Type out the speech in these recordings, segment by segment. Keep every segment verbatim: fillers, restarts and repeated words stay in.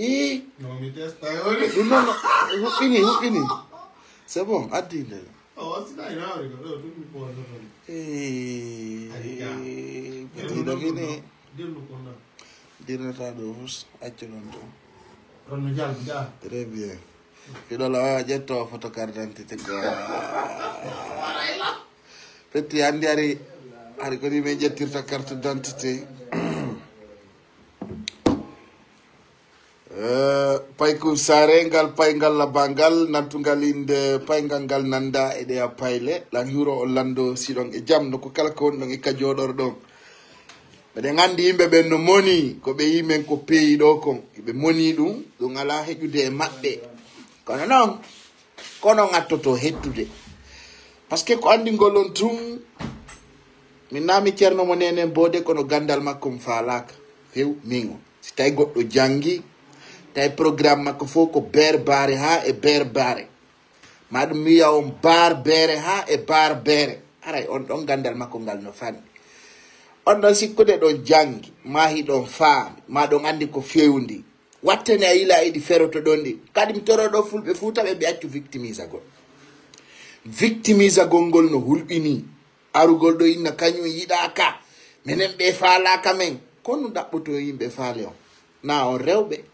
Ii. No, mi testa yoni. Ɗum non, no, huɓɓini, huɓɓini. C'est bon, addi nde. O wasita ina wari ko ɗo, ɗum mi ɓoornoto. Ii, Addi ka. Ii, Dirno ɗiɗo ɗon ko kini. Ɗo. Dirno ko ɗo. Dirnata ɗo fus, accu ɗon to. Ɗon no jalbi ɗa. Très bien. Fiɗo la wawa ƴetto photo carte d'identité ko. Petti andi ari, ari ko ni men ƴettirta carte d'identité. Eh, payku saare ngal, payngal labangal, nantungal innde payngal ngal nannda e ɗeya payle. Lan hiwro on lanndo siɗon e jam, nokku kala ko wonɗon e ka jooɗorɗon. Meɗen anndi yimɓe ɓen no moni, ko ɓe yii men ko peeyi ɗo kon. Ɓe moni ɗum, ɗum alaa heƴude e maɓɓe. Kono non, kono ngattoto hettude. Parce que ko anndingol on tun, min naami Ceerno mo Neenen Boode, kono ganndal makko mo faalaaka. Few, min o. Si tawi goɗɗo janngi, tawi programme makko fof ko beer baare haa e beer baare. Ma ɗum wiya on baar beere haa e baar beere. Aray on ɗon ganndal makko ngal no fanɗi. On ɗon sikkude ɗon janngi, ma hiɗon faami, ma ɗon anndi ko fewndi. Wattane a yila e ɗi feroto ɗon ɗi. Kadi mi toro ɗo fulɓe Fuuta ɓe ɓe accu victimisagol. Victimisagol ngol no hulɓinii. Arugol ɗo inna kañum yiɗaaka. Menen ɓe faalaaka men. Ko nu ɗaɓɓoto yimɓe faale on. Na on rewɓe.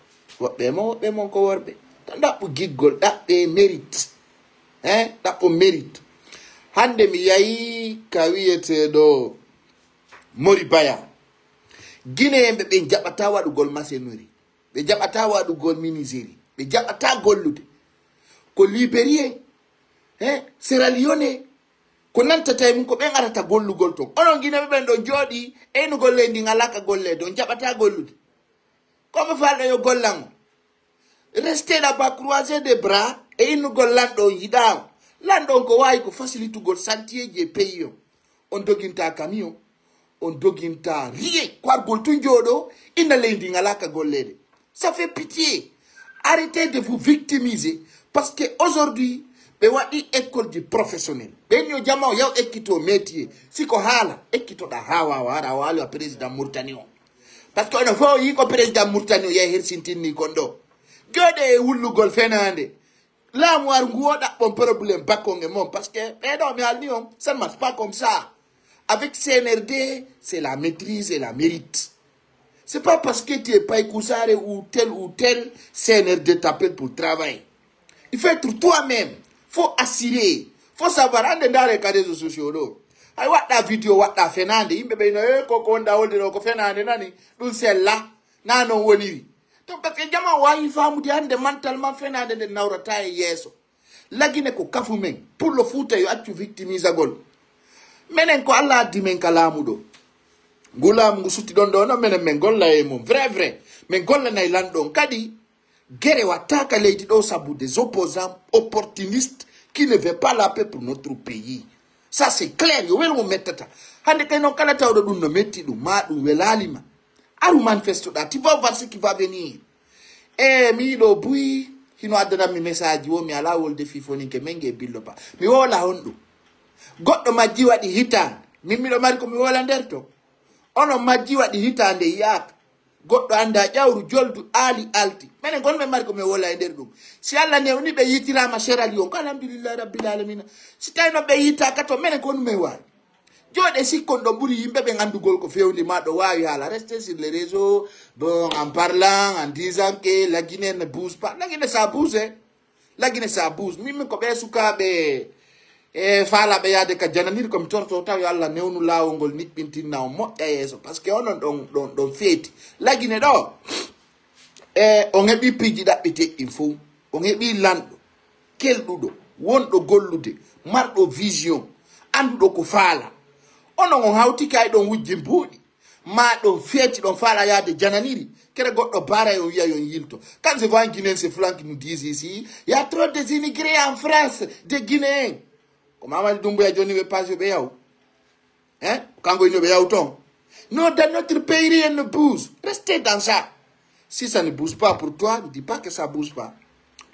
Woɓɓe mon, woɓɓe mon ko worɓe. Ta ɗaɓɓu giggol, ɗaɓɓe mérite. Hein? Ɗaɓɓo mérite. Hannde mi yayi ka wiyeteeɗo Mori Baya. Guinéen ɓe ɓen jaɓata waɗugol maçonnerie. Ɓe jaɓata waɗugol menuiserie. Ɓe jaɓata gollude. Ko Libérien, hein, Sierra Leone, ko nantata e mum ko ɓen arata gollugol ton. Onon Guinéen ɓe ɓen ɗon jooɗi, e innugol leydi ndin alaa ka golleede, on jaɓata gollude. Ko mo faalɗo yo gollan on. Restez là-bas, croisez des bras, e innugol lanɗo on yiɗaa on. Lanɗo on ko waawi ko fasilitugol santieeji e pays on. On doginta camion, on doginta rien. Ko argol tun jooɗo, inna leydi ndin alaa ka golleede. Ça fait pitié. Arrêtez de vous victimiser. Parce que aujourd'hui, ɓe waɗi école du professionnel. Ɓen yo jama o yaw ekkito métier. Si ko haala, ekkitoɗaa haa waawa, hara a waali wa président Mauritanie on. Parce que onon fof yii ko président Mauritanie o yahi hersintinni kon ɗo. Jooɗe e wullugol fenaande. Laamu ar ngu o ɗaɓɓon problème bakkon e mon. Parce que ɓee ɗo mi haalni on, ça ne marche pas comme ça. Avec C N R D, c'est la maîtrise et la mérite. C'est pas parce que tu es Paykoussaré ou tel ou tel, C N R D t'appelle pour travailler. Il faut être toi-même. Faut assurer. Faut savoir. Hannde ndaare ka réseaux sociaux ɗo. Hay waɗɗa vidéo, waɗɗa fenaande. Yimɓe ɓe no, "Eh, ko, ko wonɗa wolde ɗo, ko fenaande nani. Ɗum sella. Na non woniri." Donc, parce que jama waawi faamude hannde mentalement fenaande nden nawrata e yeeso. Lagine ko kafu men. Pullo Fuuta yo accu victimisagol. Menen ko Allah addi men ka laamu ɗo. Ngu laamu ngu sutti ɗon ɗo, no menen men golla e mum. Vrai, vrai. Men gollanay lanɗo on. Kadi, gere watta ka leydi ɗo sabu des opposants opportunistes qui ne veulent pas la paix pour notre pays. Ça, c'est clair. Yo welo mo mettata. Hannde kay non kala tawɗo ɗum no metti ɗum, ma ɗum welaali ma. Aru manifesto ɗa, tu vas voir ce qui va venir. E mi yiɗo buy, hino addanammi message wo, mi alaa wolde fii foninke men nge billo ba. Mi woola honɗum. Goɗɗo majji waɗi hitaande. Min miɗo mari ko mi woola nder to. Onon majji waɗi hitaande yi'aaka. Goɗɗo annda ƴawru joldu aali alti. Menen kon men mari ko men woola e nder ɗum. Si Allah newni ɓe yitiraama Sierra Leone, ko alhamdulillahi rabbil alamina. Si tawi non ɓe yitaaka to, menen ko ɗum men waawi. Jooɗe sikkon ɗon ɓuri yimɓe ɓen anndugol ko fewndi ma ɗo waawi haala. Restez sur les réseaux, bon, en parlant, en disant que la Guinée ne bouge pas. La Guinée, ça bouge, hein. La Guinée, ça bouge. Min, min ko ɓe sukaaɓe e faalaaɓe yaade ka jananiri ko mi torto taw yo Allah newnu laawol ngol niɓɓintinna on moƴƴa yeeso. Parce que onon ɗon, ɗon, ɗon feeti. La Guinée ɗo, e on heɓi piiji ɗaɓɓiteɗɗin fow. On heɓi lanɗo. Kelɗuɗo, wonɗo gollude, marɗo vision, annduɗo ko faala. Onon on hawti kay ɗon wujji mbuuɗi, ma ɗon feeti ɗon faala yaade jananiri, kere goɗɗo baara e on wi'a yon yilto. Quand je vois un Guinéen, c'est Franck nous dit ici, il y a trop des immigrés en France, des Guinéens. Ko Mamadi Doumbouya jonni ɓe page ɓe yaw. Hein? Kanko ino ɓe yaw ton. Non, dans notre pays, rien ne bouge. Restez dans ça. Si ça ne bouge pas pour toi, ne dis pas que ça bouge pas.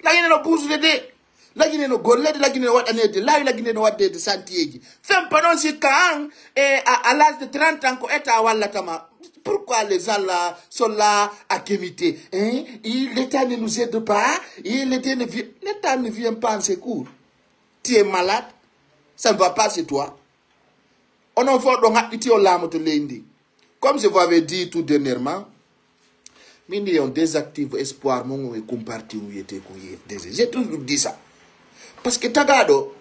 Lagine no buusude de. Lagine no gollede, lagine no waɗanede laawi, lagine no waɗdede santieeji. Fempa non sikka an, e à, à l'âge de trente ans ko état wallata ma. Pourquoi les gens là sont là à quémiter? Hein? Et l'État ne nous aide pas. Et l'État ne vient, l'État ne vient pas en secours. Tu es malade. Ça ne va pas chez toi. Onon fof ɗon haɓɓiti on laamoto leydi ndi. Comme je vous avais dit tout dernièrement, min ndi on désactive espoir mon e comparti on wiyete ko U F D C. J'ai toujours dit ça. Parce que tagaɗo,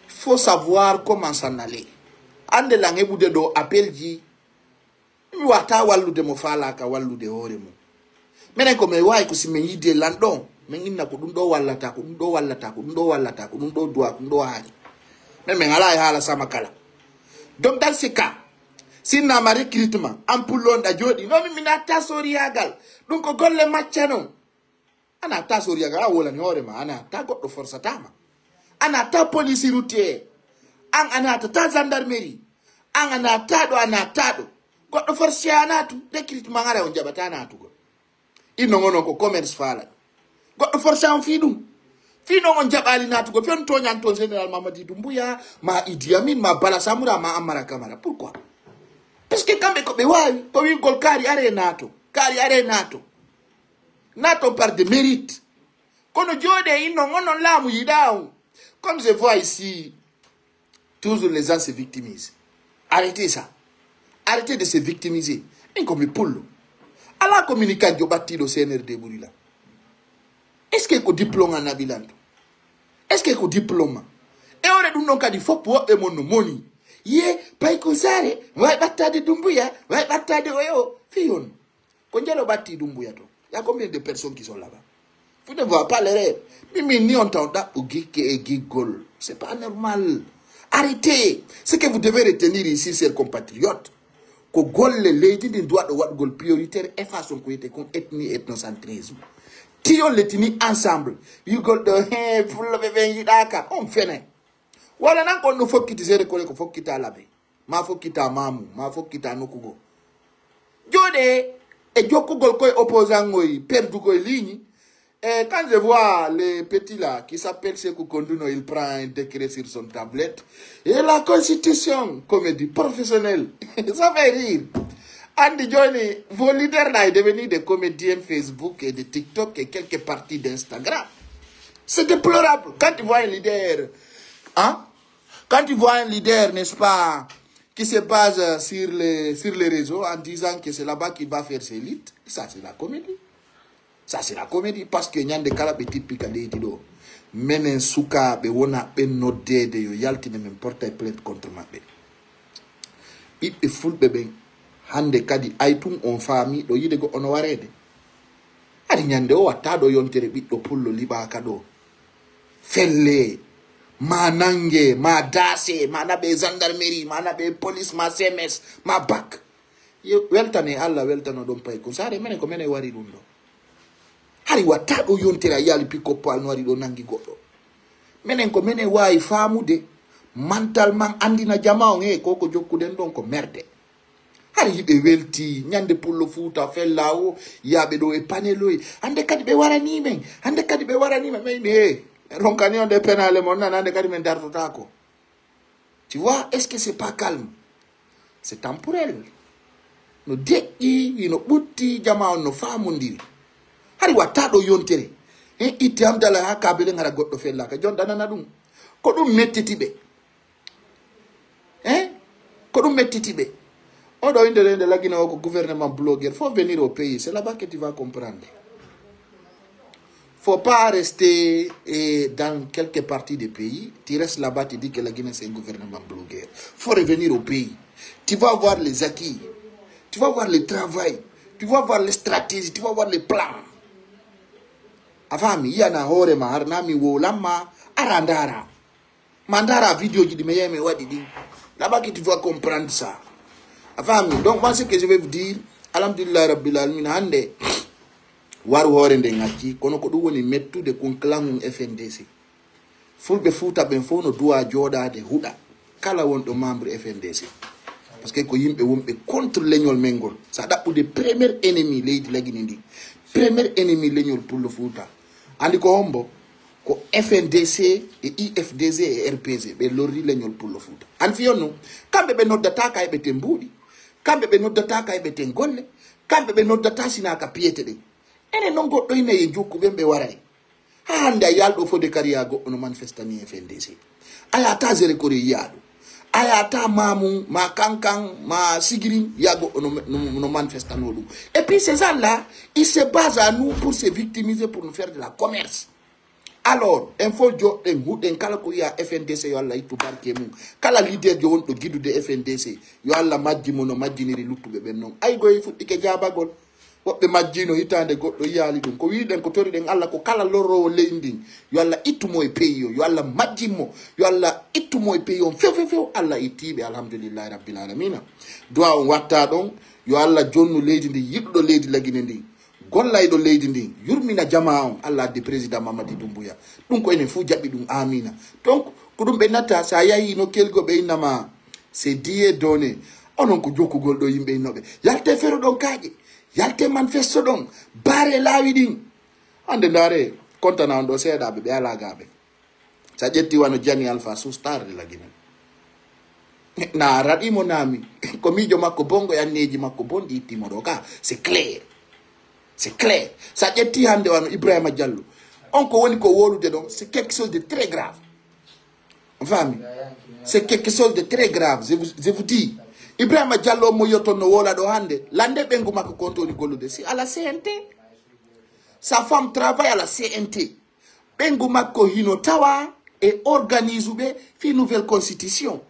faut savoir comment s'en aller. Annde lan heɓude ɗo appel ji, mi wata wallude mo faalaka wallude hoore mum. Minen ko min wawi ko si min yidde lan ɗon, min inna ko ɗum ɗo wallata, ko ɗum ɗo wallata, ko ɗum ɗo wallata, ko ɗum ɗo duwa, ko ɗum ɗo haani. Min min ala e haala sama kala. Donc dans ce cas, si innama recrutement, an pullo on ɗa jooɗi. Non, min mi natta soriyagal. Ɗum ko golle macca non. A natta soriyagal, a wolani hoore ma, a natta, goɗɗo forsatama. A natta police routier. An a nattata gendarmerie. An a natta ɗo, a natta ɗo. Goɗɗo force a natu, recrutement hara on jaɓata natugol. Inno ngono ko commerce faala. Goɗɗo force on fii ɗum. Fii non on jaɓali natugol, fii on toñan ton Général Mamadi Doumbouya, ma Idi Amin, ma Bala Samoura, ma Amara Camara. Pourquoi? Parce que kamɓe ko ɓe wawi, ko wi'ugol kaari are nato, kaari are nato. Nato par des mérites. Kono jooɗe inno ngonon laamu yiɗa on. Comme je vois ici, toujours les gens se victimisent. Arrêtez ça. Arrêtez de se victimiser. Min ko mi pullo. Ala communicant jo ɓattiɗo C N R D ɓuri lan. Est-ce que ko diplôme a naɓi lan ɗo? Est-ce que ko diplôme ma? E ore ɗum ɗon kadi fof woɓɓe mon no moni. Ye, pay ko saare, way ɓattade Dumbuya, way ɓattade oyo, fii on. Ko njelo ɓatti Dumbuya to. Il y a combien de personnes qui sont là-bas? Vous ne voyez pas l'erreur. Mimi ni on taw ɗaɓɓu gikke e giggol. C'est pas normal. Arrêtez. Ce que vous devez retenir ici, chers compatriotes, ko golle leydi ndi duwaɗo waɗugol prioritaire effaçon ko wiyete kon ethnie ethnocentrisme. Tiyo letini ensemble. Yugol ɗo, he, fulloɓe ɓen yiɗaka. On fene. Wala nan kon no fokkiti seede kole ko fokkita labe. Ma fokkita mamu, ma fokkita nokku go. Jooɗe e jokkugol koye opposant ngoy perdugol ligne. Et quand je vois le petit là qui s'appelle Sekou Konduno, il prend un décret sur son tablette. Et la constitution, comédie professionnelle. Ça fait rire. Andy Johnny, vos leaders là est devenu des comédiens Facebook et de TikTok et quelques parties d'Instagram. C'est déplorable. Quand tu vois un leader, hein, quand tu vois un leader, n'est-ce pas, qui se base sur les, sur les réseaux en disant que c'est là-bas qu'il va faire ses luttes, ça c'est la comédie. Ça c'est la comédie parce que ñande kala ɓe tippi ka leydi ɗo, menen sukaaɓe wona ɓen noddeede yo yaltine men portay plainte contre maɓɓe. Ɓiɓɓe fulɓe ɓen, hande kadi ay tun on faami ɗo yiide goɗɗo no wareede. Hari ñande o watta ɗo yontere ɓiɗɗo pullo liɓaaka ɗo. Felle, ma nange, ma daase, ma naɓe gendarmerie, ma naɓe police, ma C M S, ma bac. Yo weltane Allah, weltano ɗon pay kun. Saare menen ko menen wari ɗum ɗo. Hari watta ɗo yontere a yaali pick-up al no wari ɗo nangi goɗɗo. Menen ko menen waawi faamude mantal man andina jama on he ko ko jokkuɗen ɗon ko merde. Hari yiɓe welti, ñande pullo Fuuta fella o, yaaɓe ɗo e panel o e, hande kadi ɓe warani men, hande kadi ɓe warani men, men mi he, ronkani on ɗe penale mon nan, hande kadi men dartotako. Tu vois, est-ce que c'est pas calme? C'est temporel. No deƴƴi, hino ɓutti, jama on no faamondiri. Hari watta ɗo yontere. Hen itti Hamdallah ha Kabelen hara goɗɗo fellaka. Jon ɗanana ɗum. Ko ɗum mettiti ɓe. Hein? Ko ɗum mettiti ɓe. Oɗo inde ɗo inde lagina o ko gouvernement blogueur. Faut venir au pays. C'est là-bas que tu vas comprendre. Faut pas rester eh, dans quelques parties des pays. Tu restes là-bas, tu dis que la Guinée c'est un gouvernement blogueur. Faut revenir au pays. Tu vas voir les acquis. Tu vas voir le travail. Tu vas voir les stratégies. Tu vas voir les plans. A faami, yana hoore ma har na mi wolamma ara ndara. Ma ndara vidéo ji ɗi mi yehi mi waɗi ɗin. Là-bas que tu vas comprendre ça. A faami? Donc moi ce que je vais vous dire, alhamdulillah rabbil alamin, hande waru hoore nden acci, kono ko ɗum woni mettude kun klangun F N D C. Fulɓe Fuuta ɓen fof no duwa jooɗaade huɗa kala wonɗo membre F N D C. Parce que ko yimɓe wonɓe contre leñol men ngol. Sa ɗaɓɓude premier ennemi leydi Lagine ndi, premier ennemi leñol Pullo Fuuta. Andi ko hombo? Ko F N D C e I F D C e R P G, ɓe lorri leñol Pullo Fuuta. An fiyon non, kamɓe ɓe noddata ka e ɓe tembuɗi. Kamɓe ɓe noddataa ka heɓeten golle, kamɓe ɓe noddataa sinaa ka piyete ɗen. Enen non goɗɗo ina e jokku ɓen ɓe waray. Haa hannde a yaalɗo fode kariya goɗɗo no manifestani F N D C. A yaata Zéro Kori yaaɗo. A yaata Mamou, ma Kankan, ma Sigirin, ya goɗɗo no, no, no manifestano ɗum. Et puis ces gens-là, ils se basent à nous pour se victimiser, pour nous faire de la commerce. Alors, en fof joɗɗen, huɗen kala ko wiya F N D C, yo Allah ittu barke mum. Kala leader jo wonɗo gidude F N D C, yo Allah majji mo no majjiniri luttuɓe ɓen non. Ay goye fuɗɗike jaabagol. Woɓɓe majjino hitaande goɗɗo yiyaali ɗum. Ko wiɗen, ko toriɗen Allah, ko kala lorroowo leydi ndin, yo Allah ittu mo e peyi o, yo Allah majjin mo, yo Allah ittu mo e peyi on few, few, few. Allah ittiiɓe, alhamdulillahi rabbil alamina. Du'a on watta ɗon, yo Allah jonnu leydi ndin, yiɗuɗo leydi Lagine ndin, gollayɗo leydi ndin, yurmina jamaa on, Allah addi président Mamadi Doumbouya. Ɗum ko enen fuu jaɓi ɗum, amina. Donc, ko ɗum ɓe natta, sa yahi no kelgo ɓe innama, c'est Dieu donné. Onon ko jokkugol ɗo yimɓe innoɓe. Yalte fero ɗon kaaƴe. Yalte manifesto ɗon, baare laawi ɗin. Hannde ndaare, kontana on ɗo seeɗaaɓe, ɓe alaa gaaɓe. Sa ƴetti wano Jani Alpha Sustar de Lagine. Na raɗi mo naami. Ko miijo makko bongo e anneeji makko bonɗi itti mo ɗo ka. C'est clair. C'est clair. Sa ƴetti hannde wano Ibrahima Diallo. On ko woni ko wolude ɗon, c'est quelque chose de très grave. On faami? C'est quelque chose de très grave, je vous, je vous dis. Ibrahima Diallo mo yotton no wola ɗo hannde. Lande ɓengu makko ko on to woni gollude. Si à la C N T. Sa femme travaille à la C N T. Ɓengu makko hino tawa e organise ɓe fii nouvelle constitution.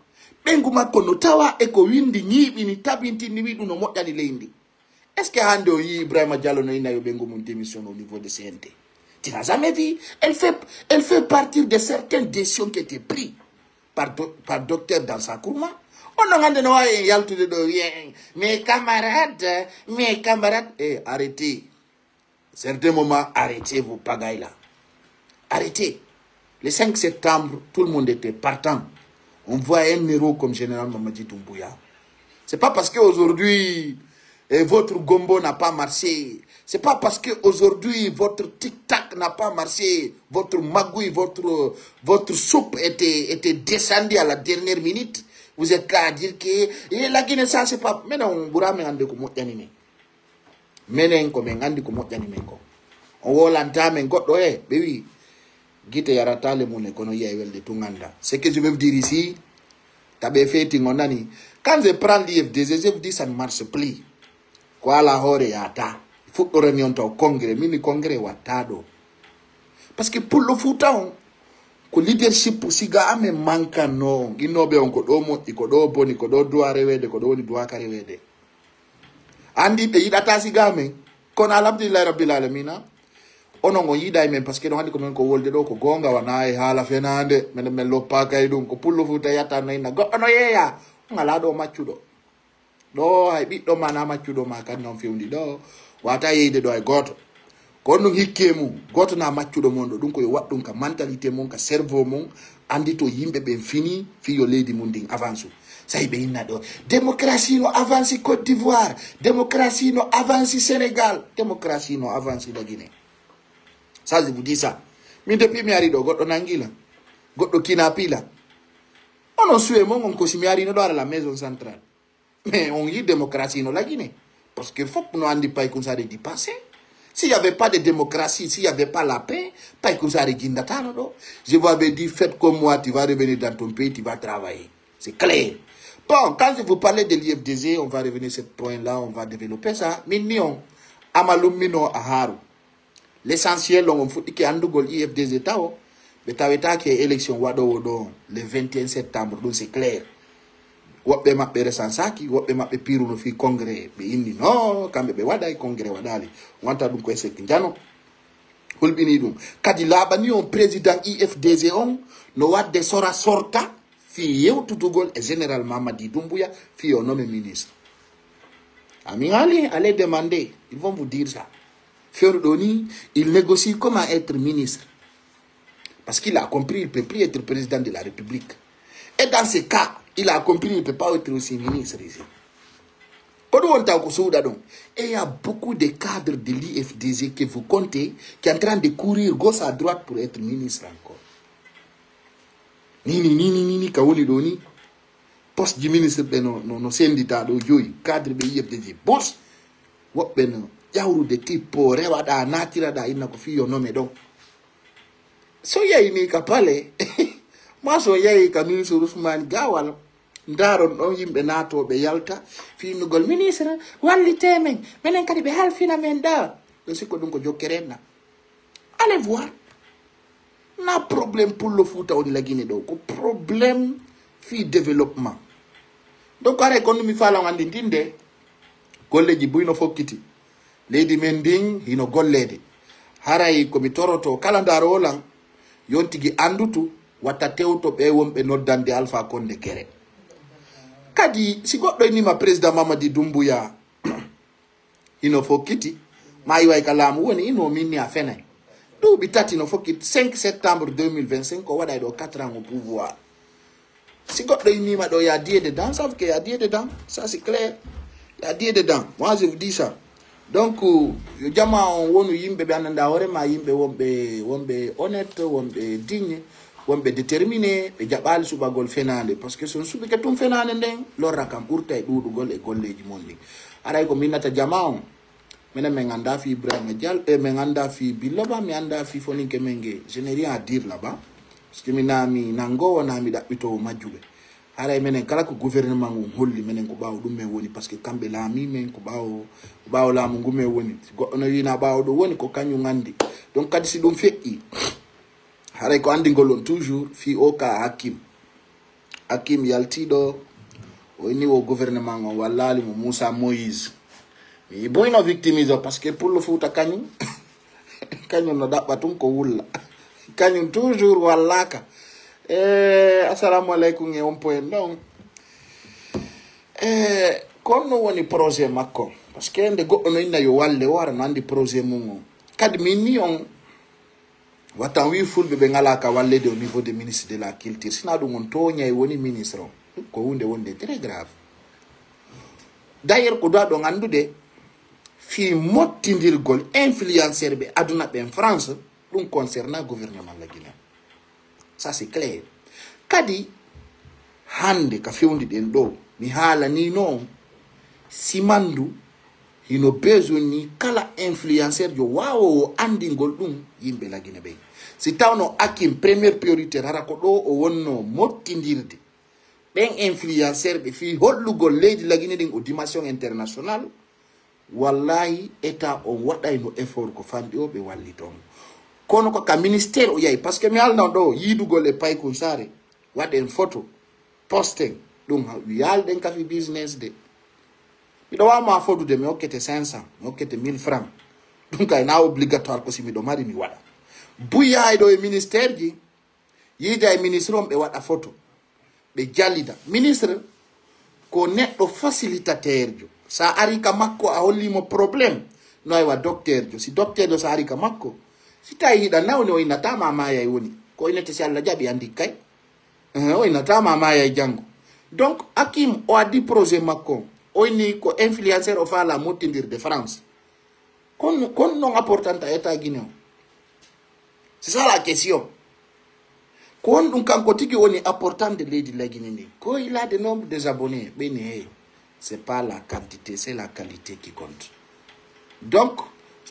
Ɓengu makko no tawa e ko windi, ñiiɓini, tabintini, wi ɗum no moƴƴani leydi. Est-ce que hannde o yii Ibrahima Diallo no ina yo ɓengu mum démission au niveau de C N T? Tu n'as jamais vu. Elle fait, elle fait partir de certaines décisions qui étaient prises par, do- par docteur Dansakouma. On non hannde no waawi en yaltude ɗo wiya en, mes camarades, mes camarades. Eh, arrêtez. Certains moments, arrêtez vos pagailles là. Arrêtez. Le cinq septembre, tout le monde était partant. On voit un héros comme Général Mamadi Doumbouya. C'est pas parce qu'aujourd'hui, eh, votre gombo n'a pas marché. C'est pas parce qu'aujourd'hui, votre tic-tac n'a pas marché. Votre magouille, votre, votre soupe était, était descendue à la dernière minute. Vous êtes là à dire que, eh, la Guinée, ça, c'est pas. Mais non, Bourame, on a de. Menen ko men anndi ko moƴƴani men kon. On woolantaa men goɗɗo e, ɓe wi'i, gite yarataa le mum e kono yi'ay welde tun anndaa. Ce que je veux dire ici, taɓe feetin on nani. Quand je prends l'I F D G, je vous dis ça ne marche plus. Ko alaa hoore yaataa. Fuɗɗorani on taw congrès, mini congrès wattaa ɗo. Parce que pullo Fuuta on, ko leadership siga amen mankanno on. Innooɓe on ko ɗo moƴƴi, ko ɗo boni, ko ɗo duwa reweede, ko ɗo woni duwa ka reweede. Anndi ɓe yiɗataa siga men. Kono alhamdulillahi rabbil alamina. Onon on yiɗay men, parce que ɗon anndi ko men ko wolde ɗo ko goonga, wanaa e haala fenaande. Menen men loppaaka e ɗum. Ko pullo Fuuta yiyata no inna goɗɗo no yeeya. On alaa ɗo maccuɗo. Ɗo hay ɓiɗɗo ma na maccuɗo ma kan non fewndi ɗo. Wata yeyde ɗo hay gooto. Ko on ɗum hikke mum. Gooto na maccuɗo mon ɗo. Ɗum ko yo waɗ ɗum ka mentalité mum, ka cerveau mum. Anndito yimɓe ɓen fini fii yo leydi mum ndin avance. Sayi ɓe inna ɗo, démocratie no avance Côte d'Ivoire, démocratie no avance Sénégal, démocratie no avance la Guinée. Ça, je vous dis ça. Min, depuis mi ari ɗo, goɗɗo nangi lan, goɗɗo kinapi lan. Onon suwe mon on ko si mi ari no ɗo ara la maison centrale. Mais on yii démocratie no la Guinée. Parce que fof no anndi pay kun sare di passé. S'il n'y avait pas de démocratie, s'il n'y avait pas la paix, pay kun sare jindatano ɗo. Je vous avais dit, faites comme moi, tu vas revenir dans ton pays, tu vas travailler. C'est clair. Bon, quand je vous parlais de l'I F D G, on va revenir sur ce point-là, on va développer ça. Min ni on, amalum mino a haru. L'essentiel, on fuɗɗike anndugol I F D G tawo, ɓe tawetaake e élection waɗoowo ɗo le vingt et un septembre, ɗum c'est clair. Woɓɓe maɓɓe resansaaki, woɓɓe maɓɓe piiruno fii congrès, ɓe inni no, kamɓe ɓe waɗay, congrès waɗaali. Wonta ɗum ko échec njano. Hulɓini ɗum. Kadi laaɓani on président I F D G on, no waɗde sora sorta, fii yewtutugol e Général Mamadi Doumbouya, fii o nommé ministre. Amin haali, allez demander, ils vont vous dire ça. Fewndo ɗo ni, il négocie comment être ministre. Parce qu'il a compris, il ne peut plus être président de la République. Et dans ce cas, il a compris, il ne peut pas être aussi ministre ici. Ko ɗum woni taw ko suuɗa ɗum. Et il y a beaucoup de cadres de l'I F D G que vous comptez, qui est en train de courir gauche à droite pour être ministre encore. Ni, ni, ni, ni, ni, ni, ka woni ɗo ni. Poste ji ministre ɓe no, no, no sendita ɗo joyi. Cadre ɓe yi'irde je boss. Woɓɓe no ƴawrude tippo, rewaɗa, natiraɗa, inna ko fii yo nome ɗon. So yahi ni ka palais, ma so yahi ka ministre Ousmane Gawal, ndaron ɗon yimɓe naatooɓe yalta, fiinugol ministre, wallitee men, menen kadi ɓe halfina men ɗa. Ɗo sikko ɗum ko jokkere na. Allez voir. Na problème Pullo Fuuta woni lagine ɗo, ko problème fii développement. Donc, haray kon mi faalaa on anndintinde, golleeji buy no fokkiti. Leydi men ndin hino golleede. Haray ko mi toroto kala ndaroowo lan, yon tigi anndutu, watta tewto ɓe wonɓe noddande Alpha Condé Kere. Kadi, si goɗɗo innima Président Mamadi Doumbouya, hino fokkiti, ma iway ka laamu woni, ino minni a fenay. Duuɓi tati no fokkiti, cinq septembre deux mille vingt-cinq, o waɗay ɗo quatre ans au pouvoir. Si goɗɗo innima ɗo, y a Dieu dedans, ça veut que y a Dieu dedans. Ça, c'est clair. Y a Dieu dedans. Moi, je vous dis ça. Donc, yo jamaa on wonu yimɓe ɓe anndanɗaa hoore ma, yimɓe wonɓe, wonɓe honnête, wonɓe digne, wonɓe déterminé, ɓe jaɓaali suɓagol fenaande. Parce que so on suɓike tun fenaande nden, lorra kan ɓurta e ɗuuɗugol e golleeji mon ɗin. Haray ko minnata jamaa on, menen men anndaa fii Ibrahima Diallo, e men anndaa fii Billo Ba, mi anndaa fii Foninke men nge. Je n'ai rien à dire là-bas. Parce que mi naa mi nanngoowo, naa mi ɗaɓɓitoowo majjuɓe. Haray menen kala ko gouvernement ngun holli, menen ko ɓaawo ɗum men woni, parce que kamɓe laamii men, ko ɓaawo, ko ɓaawo laamu ngu men woni. Si goɗɗo no wiina ɓaawo ɗum woni, ko kañum anndi. Donc kadi si ɗum feƴƴii, haray ko anndingol on toujours fii o ka Hakim. Hakim yaltii ɗo, o inni wo gouvernement on wallaali mo Moussa Moïse. Mi boyno victimise o, parce que Pullo Fuuta kañum, kañum no ɗaɓɓa tun ko wulla. Kañum toujours wallaaka. Eh, assalamu aleykum e on poyen ɗon. Eh, ko on no woni projet makko. Parce que nde goɗɗo no inna yo walle, o ara no anndi projet mum on. Kadi min ni on, wata on wi fulɓe ɓe ngalaa ka walleede au niveau de ministre de la culture. Sina ɗum on tooñay woni ministre on. Ko huunde wonde très grave. D'ailleurs, ko duwa ɗon anndude, fii mottindirgol influenceur ɓe aduna ɓen France, ɗum concerne gouvernement la Guinée. Ça, c'est clair. Kadi, hannde ka fewndi ɗen ɗo, mi haalanii no on, Simandu hino besoin ni kala influenceur jo waawoowo anndingol ɗum yimɓe la Guinée ɓen. Si tawno Hakim première prioritaire hara ko ɗo o wonno mottindirde ɓen influenceur ɓe fii hollugol leydi la Guinée ɗin o dimension international, wallahi, état on waɗayno effort ko fanɗi o ɓe walliton. Kono ko ka ministère o yahi, parce que mi haalna on ɗo, yiidugol e paykun saare, waɗen photo, posten, ɗum ha, yaalɗen ka fii business de. Miɗo waawa ma fodude, mi hokkete cinq cents, mi hokkete mille francs. Ɗum kay na obligatoire ko si miɗo mari mi waɗa. Buy yahay ɗo e ministère ji, yiida e ministre on ɓe waɗa photo. Ɓe jalida. Ministre ko neɗɗo facilitateur jo. Sa ari ka makko a holli mo problème. No aywa docteur jo. Si docteur jo sa ari ka makko. Si tawi hiɗa nawni o innata ma maayay woni. Ko innete si Allah jaɓi andi kay. Eh, o innata ma maayay janngo. Donc, Hakim o addi projet makko. O inni ko influenceur o faala mottindirde France. Kon, kon non apportanta état Guinée o. C'est ça la question. Ko honɗum kanko tigi woni apportande leydi la Guinée ndin? Ko il a de nombre des abonnés, ɓe ni hey, c'est pas la quantité, c'est la qualité qui compte. Donc,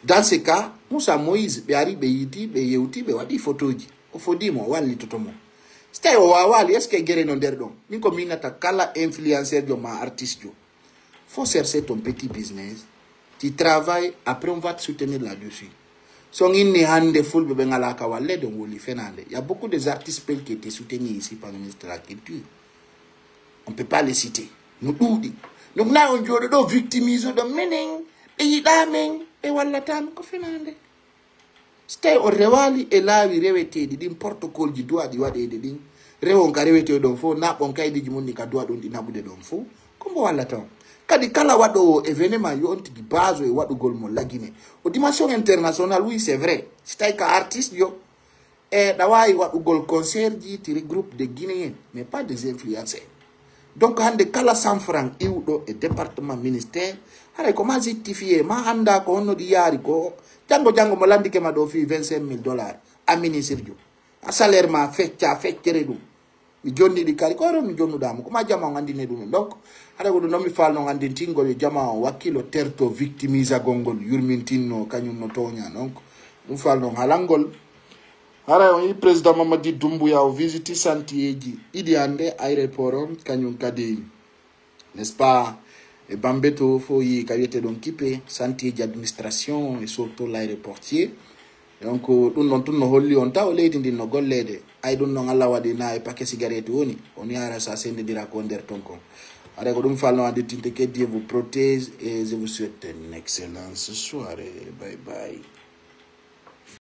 dans ce cas, Moussa Moïse, ɓe ari, ɓe yiiti, ɓe yewti, ɓe waɗi photoji. O fodi mo, o wallitoto mo. Si tawi o waawaali, est-ce que gere no nder ɗon? Min ko minnata kala influenceur jo ma artiste jo. Faut chercher ton petit business. Tu travailles, après on va te soutenir là-dessus. So on inni hannde fulɓe ɓe ngalaa ka walleede, on woli fenaande. Il y a beaucoup des artistes belges qui étaient soutenus ici par le ministre de la Culture. On peut pas les citer. No ɗuuɗi. Donc na on jooɗo ɗo victimise ɗo menen, ɓe yiɗaa men, ɓe wallataa men, ko fenaande. Si tawi on rewaali e laawi reweteeɗi ɗin, protocole ji duwaaɗi waɗeede ɗin, rewon ka rewetee ɗon fof, naɓon kaydiiji mun ɗin ka duwaa ɗon ɗi naɓude ɗon fof, ko mbo wallata on. Kadi kala waɗoowo événement, yo on tigi base e waɗugol mo la Guinée. O dimension international, oui, c'est vrai. Si tawi ka artiste jo, e ɗa waawi waɗugol concert ji, ti regroupe des Guinéens, mais pas des influenceurs. Donc hannde kala cent francs iwɗo e département ministère, haray ko ma justifié, ma annda ko honno ɗi yaari ko. Janngo janngo mo lanndike ma ɗo fii vingt-cinq mille dollars, a ministre jo. A salaire ma fecca, feccere ɗum. Mi jonni ɗi kadi, ko oɗon mi jonnuɗaa mo, ko ma jama on anndine ɗum en. Donc, haɗa ko ɗum ɗon mi faalno anndintingol yo jama on wakkilo terto victimisagol ngol, yurmintinno, kañum no tooña. Donc, ɗum faalno halangol. Haray on yi président Mamadi Doumbouya o visiti santieji ɗiɗi hannde, aéroport on, kañum kadi, n'est-ce pas? E Bambeto fof yi ka wiyete ɗon kipe, santieji administration et surtout l'aéroportier. Donc, ɗum ɗon tun no holli on taw leydi ndin no golleede. Ay ɗum ɗon Allah waɗi na e paquet cigarette woni. On yara sa sendidira ko nder ton kon. Haray ko ɗum falno annditinte que Dieu vous protège et je vous souhaite une excellente soirée. Bye bye.